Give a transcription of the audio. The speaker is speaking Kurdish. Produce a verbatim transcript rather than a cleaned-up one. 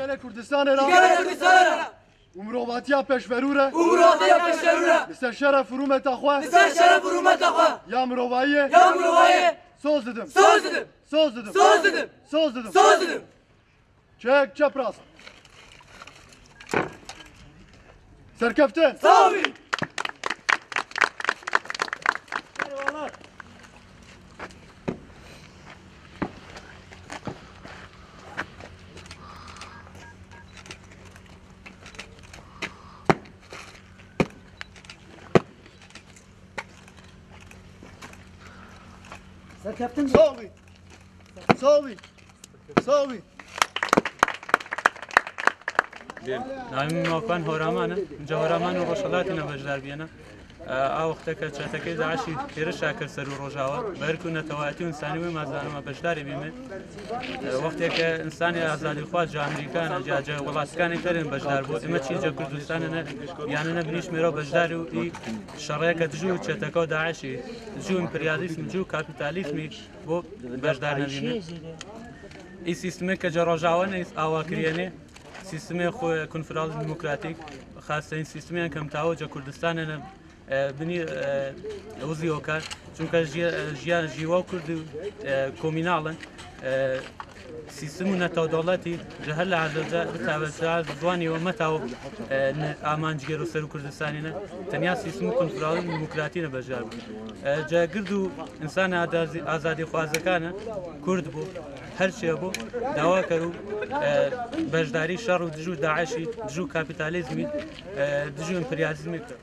Gelê Kurdistanê re. Gelê Kurdistanê re. Û mirovatiya pêşverû re. Û mirovatiya pêşverû re. Li ser şeref û rûmeta xwe. Li ser şeref û rûmeta xwe. Ya mirovayê. Ya mirovayê. Soz didim. Soz didim. Soz didim. Soz didim. Soz didim. Soz didim. Çek, çep rast. Serkeftin. Sağ olun. Serkeftin. Sağ olun. Sağ olun. Sağ olun. Navê min Makan Horaman e. Min ca Horaman û Rojhilatê ne beşdar bîyene. E, a wexteke çeteke DAIŞî hêrişa kir ser û Rojava. Berku netewayetî û însanî wê me zanima beşdarê bîme. E, wexteke însanê azadîxwaz, ca Amerîkan e, ca, ca welatkanê terên beşdar bû. Eme çî ca Kurdistanê ne, yanî ne binîş mêro beşdar û î şereke dijû çeteka DAIŞî, dijû împeryalîzm, dijû kapîtalîzmî bo beşdar nebîme. Î sîstemê ke ca Rojava ne awa kiriyene, sîstemê xwe konfederal demokratîk, xasteyin sîstemê ke mitawo ca Kurdistanê ne, e, binî, e, wizî okar. Çunke jiya-, jiyan jîwa Kurd û, e, komînal in. E, sîstem û netewdewletî ji her lehazê de bitawe, ji ziwanî we metawo, e, ne amancgêro ser û Kurdistanê ne. Tenya sîstem û konfederal demokratî ne beşdar bû. E, ca gird û însanê adazî-, azadîxwazekane Kurd bû, her çi bû, dawa kir û, e, beşdarî şer û dijû DAIŞî, dijû kapîtalîzmî, e, dijû împeryalîzmî kir.